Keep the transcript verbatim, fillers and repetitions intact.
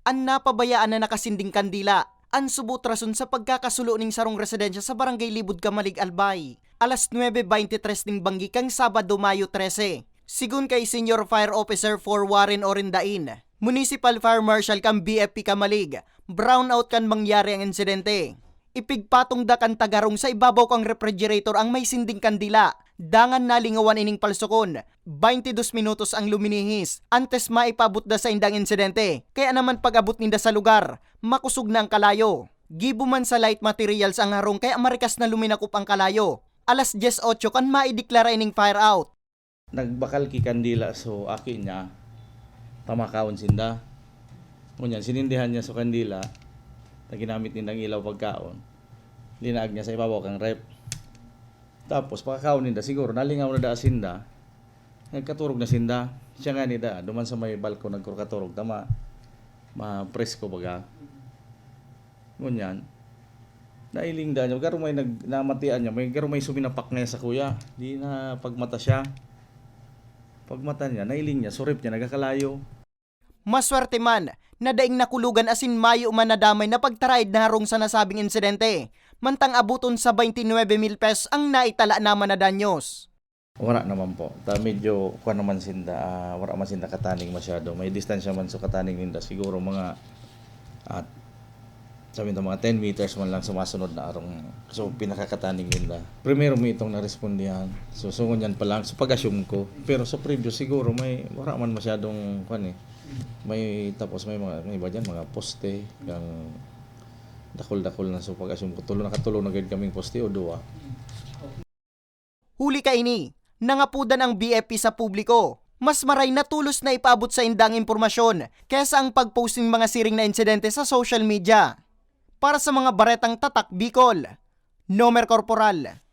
an napabayaan na nakasinding kandila. An subot rason sa pagkakasulo ning sarong residensya sa Barangay Libod, Camalig, Albay. Alas nuebe beintitres ning banggi kan Sabado, Mayo trese. Sigon kay Senior Fire Officer four Warren Orendain, Municipal Fire Marshal kan B F P Camalig, brownout kan mangyari ang insidente. Ipigpatong da kan tagarong sa ibabaw kan refrigerator ang may sinding kandila. Dangan nalingawan ining palsukon. Baintidos minutos ang luminihis antes maipaabot da sainda ang insidente. Kaya naman pag-abot ninda sa lugar, makosog na ang kalayo. Gibo man sa light materials ang harong kaya marikas na luminakop ang kalayo. Alas dyes otso kan maideklara ining fire out. Nagbakal ki kandila so aki niya, pamakawon sinda. Ngunyan, sinindihan niya so kandila na ginamit nindang ilaw pagkaon. Linaag niya sa ibabaw kang ref. Tapos, pakakaon ninda, siguro, nalingaw na daa sinda. Nagkaturog na sinda. Siya nga ni daa, duman sa may balko nagkurkaturog, tama, mapresko baga. Ngunyan, nailing da niya, garo may nag-, namatian niya, may garo may suminapak niya sa kuya. Di na pagmata siya. Pagmata niya, nailing niya, surip niya, nagkakalayo. Maswerte man na daing nakulugan asin mayo man nadamay na pagtaraid na harong sa nasabing insidente. Mantang aboton sa twenty-nine mil pesos ang naitala naman na danyos. Wala naman po. Ta medyo kuwan naman sinda, ah, wala man sinda kataning masyado. May distansya man sa kataning ninda. Siguro mga, at sabi nito, mga ten meters man lang sumasunod na arong. So, pinakakataning ninda. Primero mo itong narespondihan. So, so ngunyan pa lang. So, pag-assume ko. Pero sa previous, siguro may, wala man masyadong, kuwan eh. May, tapos may mga, may iba dyan, mga poste, yung dakul-dakul na. So, pag-assume ko, tulo, nakatulo na gayud kaming poste o duwa. Huli kaini, nangapodan ang B F P sa publiko. Mas maray na tolos na ipaabot sainda ang impormasyon kesa ang pag-post nin mga siring na insidente sa social media. Para sa mga baretang Tatak Bicol, Nomer Corporal.